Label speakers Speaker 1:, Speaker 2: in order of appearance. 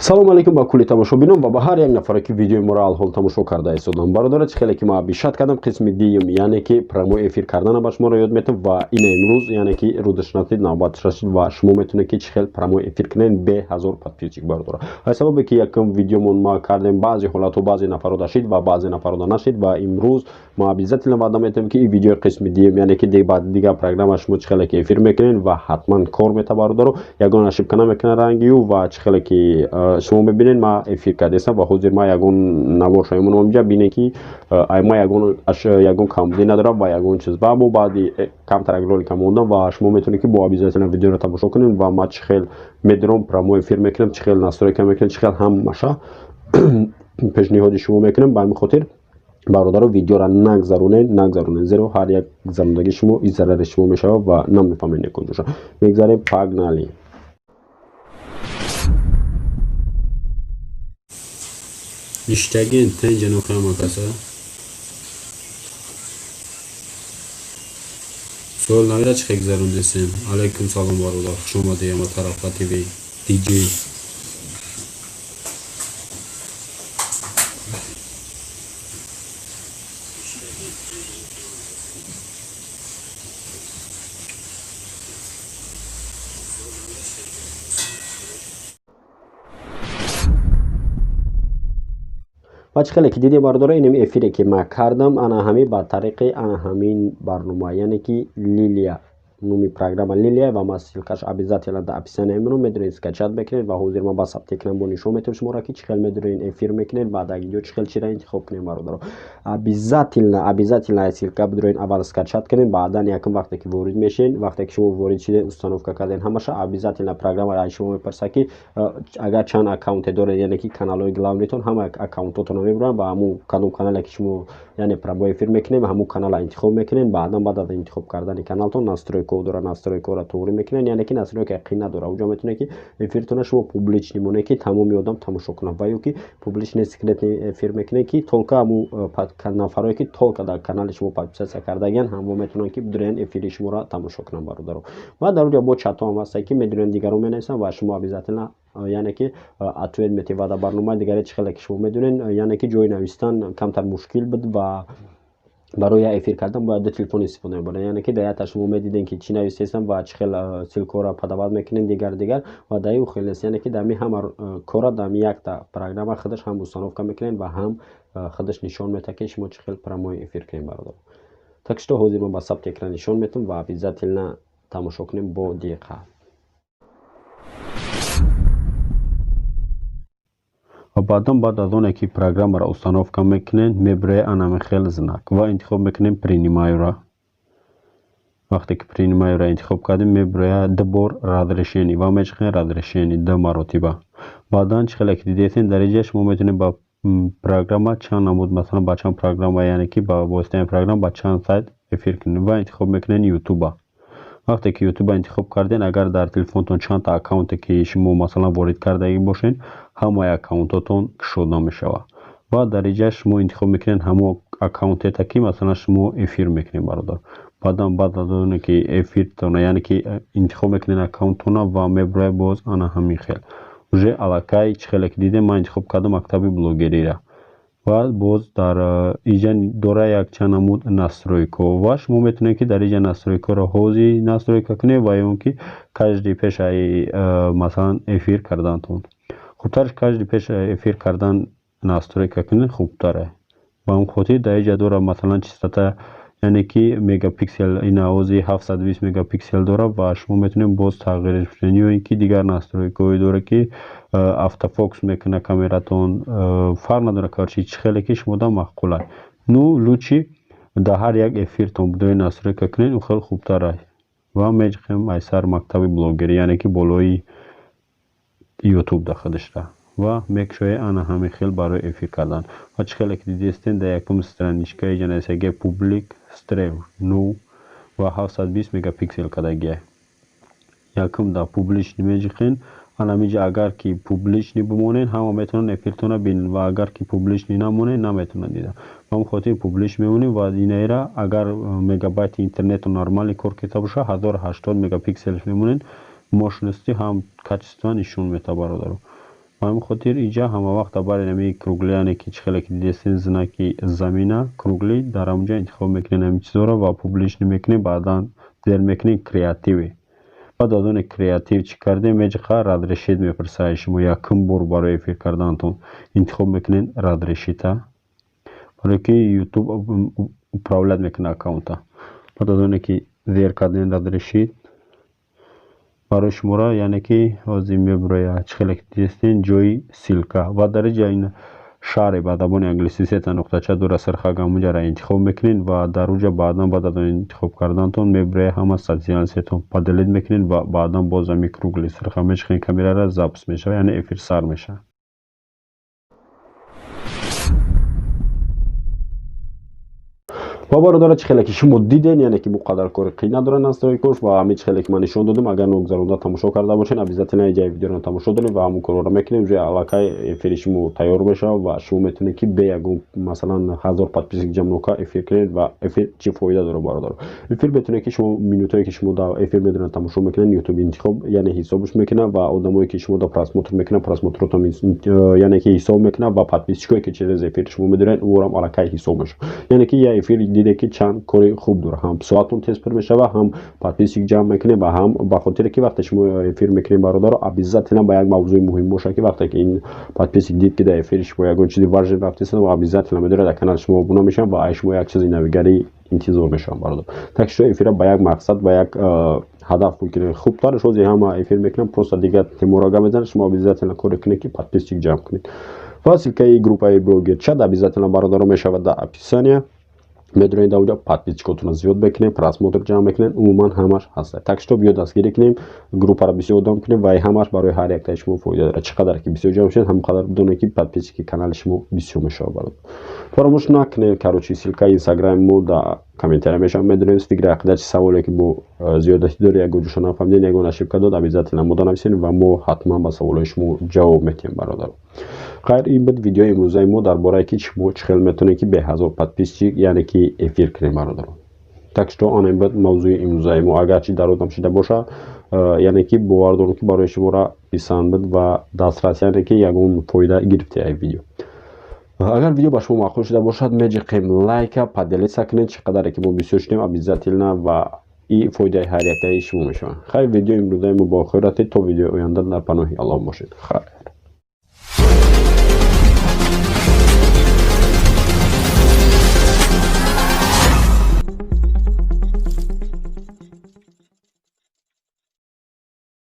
Speaker 1: Салому алейкум ба кулли тамошобинон ва ба ҳар як нафаре, ки видеои моро алҳол тамошо карда истодам. Бародаро, чӣ хеле ки ма обещать кардам, қисми дуюм, яъне ки прямой эфир кардана ба шуморо ёд метам. Ва ина имрӯз, яъне ки рӯзашнасид, навбат расид ва шумо метавонед, ки чӣ хел прямой эфир кунед бе 1000 подписчик, бародаро. Аз сабабе ки якум видеомон ма кардем, баъзе ҳолатҳо баъзе нафаро дашид ва баъзе нафаро нашид. Ва имрӯз ма обязательно ваъда метавем, ки ин видеои қисми дуюм, яъне ки дигар программа шумо чӣ хеле ки эфир мекунед ва ҳатман кор мета, бародаро, ягон ошибка намекунад рангию. Ва чӣ хеле ки шумо мебинед, ма эфир кардестам ва ҳозир ма ягон навор шоимонам инҷа бинед, ки ма ягон камбудӣ надорам ва ягон чиз. Ва мо баъди камтарак ролика мондам ва шумо метавонед, ки бо обязательно видеоро тамошо кунед ва ма чӣ хел медурам, прямой эфир мекунам, чӣ хел настройка мекунам, чӣ хел ҳамаша пешниҳоди шумо мекунам. Ба ҳамин хотир, бародаро, видеоро нагзаронед, нагзаронед, зеро ҳар як гузарондагии шумо и зарари шумо мешавад ва намефаҳмед куҷоша. Мегзарем, погнали!
Speaker 2: Ништагин тенҷа нохама каса. Суол навида, чӣ хел гузарондесем? Алайкум салом, бародар, хуш омадӣ ама тарафа ТВ диҷ.
Speaker 1: Ва чӣ хеле ки дидем, бародаро, инам эфире ки ман кардам, ана ҳамин ба тариқи ана ҳамин барнома, яъне ки Лилия, номи программа Лилия. Ва ман ссылкаш обязательно дар описание мемонам, медонед, скачать мекунед. Ва ҳозир ман ба сабти экран бо нишон метавам шуморо, ки чӣ хел медонед эфир мекунед ва дар инҷо чӣ хел чиро интихоб кунед. Бародаро, обязательно, обязательно ссылка бидроед, аввал скачать кунед, баъдан якум вақте ки ворид мешед, вақте ки шумо ворид шидед, установка кардед ҳамаша, обязательно программа аз шумо мепурсад, ки агар чанд аккаунте доред, яъне ки каналҳои главнитон, ҳама аккаунтотонро мебуранд ва ҳамун кадом канале ки шумо, яъне прямой эфир мекунед, ҳамун каналро интихоб мекунед. Баъдан, баъд аз интихоб кардани каналтон, настройка дора, настройкаро туғрӣ мекунед, яъне ки настройка қин надора. Уҷо метавонед, ки эфиртонро шумо публичный монед, ки тамоми одам тамошо кунад, ва ё ки публичный секретный эфир мекунед, ки только ҳамун нафарое ки только дар канали шумо подписаться кардагиан, ҳамво метавонанд, ки бидурен эфири шуморо тамошо кунанд, бародаро. Ва дар уҷо бо чатҳо ҳам ҳастанд, ки медонед, дигарон менависанд ва шумо обязательно, яъне ки ответ метиҳед. Ва дар барномаи дигаре, чӣ хеле ки шумо медонед, яъне ки ҷои навистан камтар мушкил буд ва барои як эфир кардан бояд ду телефон истифода мебаред, яъне ки дар якта шумо медидем, ки чӣ нависестам ва чӣ хел ссылкаро подавать мекунед, дигар дигар. Ва дар ин хел нест, яъне ки дар ҳамин ҳама кора дар ҳамин якта программа худаш ҳам установка мекунед ва ҳам худаш нишон медиҳад, ки шумо чӣ хел прямой эфир кунед, бародар. Так что ҳозир ман ба сабти экран нишон метавам ва обязательно тамошо кунем бо диққат.
Speaker 2: Ва баъдан, баъд аз оне ки программаро установка мекунед, мебуред анами хел знак ва интихоб мекунем принимаюра. Вақте ки принимаюра интихоб кардем, мебурояд ду бор разрешение ва мечиқем разрешение ду маротиба. Баъдан, чӣ хеле ки дидесем, дар инҷа шумо метавонед ба программа чанд намуд, масалан, ба чанд программа, яъне ки ба воситаи программа ба чанд сайт эфир кунед. Ва интихоб мекунед Ютуба. Вақте ки Ютуба интихоб кардем, агар дар телефонтон чандта аккаунте ки шумо, масалан, ворид кардагӣ бошед, ҳамаи аккаунтотон кушода мешавад. Ва дар инҷа шумо интихоб мекунед ҳамон аккаунтета, ки, масалан, шумо эфир мекунед, бародар. Баъдан, баъд аз оне ки эфиртона, яъне ки интихоб мекунед аккаунтона, ва мебурояд боз ана ҳамин хел. Уже аллакай, чӣ хеле ки дидем, ман интихоб кардам мактаби блогериро. Ва боз дар инҷа дора якчанд намуд настройка ва шумо метавонед, ки дар инҷа настройкаро ҳозир настройка кунед ва ё он ки каждый пешаи, масалан, эфир кардантон. Хубтараш каждый пеш эфир кардан настройка кунед, хубтаре. Ба ҳамн хотир дар инҷа дора, масалан, частота, яъне ки мегапиксел, ин ҳозир 720 мегапиксел дорад ва шумо метавонед боз тағйираш бидиҳед, ё ин ки дигар настройкаҳое дорад, ки автофокус мекунад камератон, фарқ надорад, короче, чӣ хеле ки шумода маъқул аст. Ну, лучше дар ҳар як эфиртон бидоед настройка кунед, он хеле хубтар аст. Ва меҷиқем айсар мактаби блогерӣ, яъне ки болои Ютуб дар худашра, ва мекушоед ана ҳамин хел барои эфир кардан. Ва чӣ хеле ки дидестем, дар якум страничка инҷа нависагия public stream ну ва 720 мегапиксел кардагия. Якум дар публичный меҷиқен. Анамиҷа агар ки публичный бимонед, ҳама метавонанд эфиртонро бинанд, ва агар ки публичный намонед, наметавонанд дида. Ба ҳамн хотир публич мемонем. Ва инаира агар мегабайти интернету нормальный кор карда боша, 1080 мегапикселш мемонед, мощности ҳам качество нишон медиҳад, бародаро. Ба ҳамин хотир инҷа ҳама вақт бари ҳамин круглый, яъне ки чӣ хеле ки дидестен, знаки замина круглый, дар ҳамонҷа интихоб мекунед ҳамин чизҳоро ва публичный мекунед, баъдан зер мекунед креативе. Баъд аз оне креатив чӣ кардем, меҷиқа разрешить мепурсад шумо якум бор барои эфир карданатон. Интихоб мекунед разрешить, барое ки Ютуб управлять мекунад аккаунта. Баъд аз оне ки зер кардем разрешить, барои шуморо, яъне ки ҳозир мебурояд, чӣ хеле ки дидестен, ҷои ссылка ва дар инҷа ин шаҳре ба забони англисӣ сета нуқтача дора, сирхак, ҳамонҷаро интихоб мекунед ва дар онҷа баъдан баъд аз он интихоб карданатон мебурояд ҳама социальный сетьон, поделить мекунед ва баъдан боз ҳамин круглый сирха мечиқед, камерара запись мешавад, яъне эфир сар мешавад.
Speaker 1: Ва бародаро, чӣ хеле ки шумо диден, яъне ки муқаддар кори қӣ надорад настройкош ва ҳамин чӣ хеле ки ман нишон додам, агар ногузаронда тамошо карда бошед, обязательно ҷаи видеоро тамошо доред ва ҳамон корҳоро мекунед, уже аллакай эфири шумо тайёр мешавад ва шумо метавонед, ки бе ягон, масалан, 1000 подписчик ҷамъ нока эфир кунед. Ва эфир чӣ фоида дорад, бародаро? Эфир метавонед, ки шумо минутое ки шумо дар эфир медонед тамошо мекунед, Ютуб интихоб, яъне ҳисобш мекунад ва одамое ки шумо дар просмотр мекунад, просмотротон, яъне ки ҳисоб мекунад ва подписчикое ки через эфир шумо медоред, ӯрам аллакай ҳисоб мешавад. Яъне ки як эфир диде ки чанд кори хуб дорад: ҳам соатон тез пур мешавад, ҳам подписчик ҷамъ мекунед ва ҳам ба хотире ки вақте шумо эфир мекунед, бародаро, обязательно ба як мавзӯи муҳим бошад, ки вақте ки ин подписчик дид, ки дар эфири шумо ягон чизи важный рафтест, ва обязательно медорад, дар канали шумо обуна мешавад ва аз шумо як чизи навигарӣ интизор мешаванд, бародар. Так что эфира ба як мақсад, ба як ҳадаф мекунед хубтараш. Ҳозир ҳама эфир мекунанд, просто дигар темора гап мезанад. Шумо обязательно коре кунед, ки подписчик ҷамъ кунед. Ва ссылкаи группаи блогер чат обязательно, бародаро, мешавад дар описания. Медонед, дар онҷа подписчикотонро зиёд мекунем, просмотр ҷамъ мекунем, умуман ҳамаш ҳаста. Так что биё дастгирӣ кунем, группаро бисёр одам кунем ва ҳамаш барои ҳар яктаи шумо фоида дорад. Чӣ қадар ки бисёр ҷамъ шудед, ҳамон қадар бидонед, ки подписчики канали шумо бисёр мешавад, бародар. Фаромӯш накунед, короче, ссылкаи инстаграми мо дар комментария мешавад. Медонед, фикри, ақида, чи саволе ки бо зиёдатӣ доред, ягон ҷоша нафаҳмидед, ягон ошибка дод, обязательно мода нависед ва мо ҳатман ба саволҳои шумо ҷавоб медиҳем, бародар. Хайр, ин буд видеои имрӯзаи мо дар бораи ки шумо чӣ хел метавонед, ки бе 1000 подписчик, яъне ки эфир кунед, бародарон. Так что ана ин буд мавзӯи имрӯзаи мо. Агарчи дарозам шида бошад, яъне ки бовар дорам, ки барои шуморо писанд буд ва дастрас, яъне ки ягон фоида гирифте ай видео. Агар видео ба шумо маъқул шуда бошад, меҷиқем лайка, поделиться кунед. Чӣ қадаре ки мо бисёр шудем, обязательно ва и фоидаи ҳар яктаи шумо мешавад. Хайр, видеои имрӯзаи мо ба охир расид. То видеои оянда дар паноҳи Аллоҳ бошед. Хайр.